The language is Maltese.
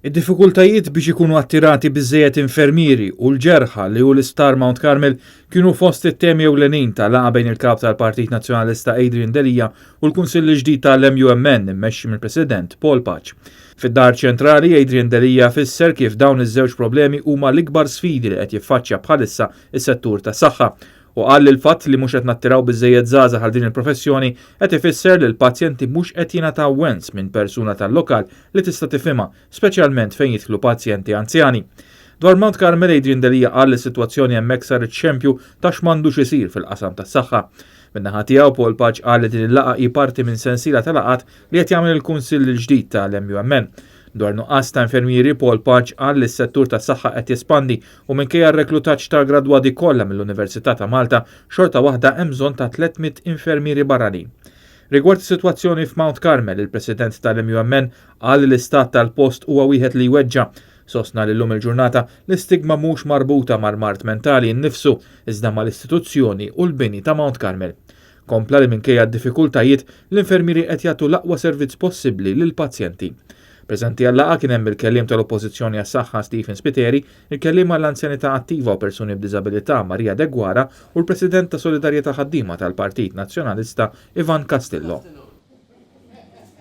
Id-diffikultajiet biex ikunu attirati biżżejjed infermieri u l-ġerħa li hu l-Isptar Mount Carmel kienu fost it-temi ewlenin ta' laqgħa bejn il-Kap tal-Partit Nazzjonalista Adrian Delia u l-Kunsill il-ġdid tal-MUMN immexxi mill-President Paul Pace. Fid-Dar Ċentrali, Adrian Delia fisser kif dawn iż-żewġ problemi huma l-ikbar sfidi li qed jiffaċċja bħalissa s-settur tas-saħħa u qal li l-fatt li mhux qed nattiraw biżżejjed żgħażagħ għal din il-professjoni qed ifisser li l-pazjenti mhux qed jingħataw wens minn persuna tal-lokal li tista' tifhimha, speċjalment fejn jidħlu pazjenti anzjani. Dwar Mount Carmel Adrian Delia qal li s-sitwazzjoni hemmhekk saret xempju ta' x'm'għandux isir fil-qasam tas-saħħa. Min-naħa tiegħu Paul Pace qal li din il-laqgħa hi parti minn sensiela ta' laqgħat li qed jagħmel il-Kunsill il-ġdid tal-MUMN. Dwar nuqqas ta' infermieri Paul Pace qal li s-settur tas-saħħa qed jespandi u minkejja r-reklutaġġ tal-gradwati kollha mill-Università ta' Malta, xorta waħda hemm bżonn ta' 300 infermieri barranin. Rigward is-sitwazzjoni f'Mount Carmel, il-President tal-MUMN qal li l-istat tal-post huwa wieħed li jweġġa'. Sostna li llum il-ġurnata l-istigma mhux marbuta mal-mard mentali nnifsu iżda mal-istituzzjoni u l-bini ta' Mount Carmel. Kompla li minkejja d-diffikultajiet, l-infermieri qed jagħtu l-aqwa servizz possibbli lill-pazjenti. Preżenti għal-laqgħa kien hemm il-kelliem tal-Oppożizzjoni għas-Saħħa Stephen Spiteri, il-kelliem għall-Anzjanità Attiva u Persuni b'Diżabilità Maria Deguara u l-President ta' Solidarjetà Ħaddiema tal-Partit Nazzjonalista Ivan Castillo.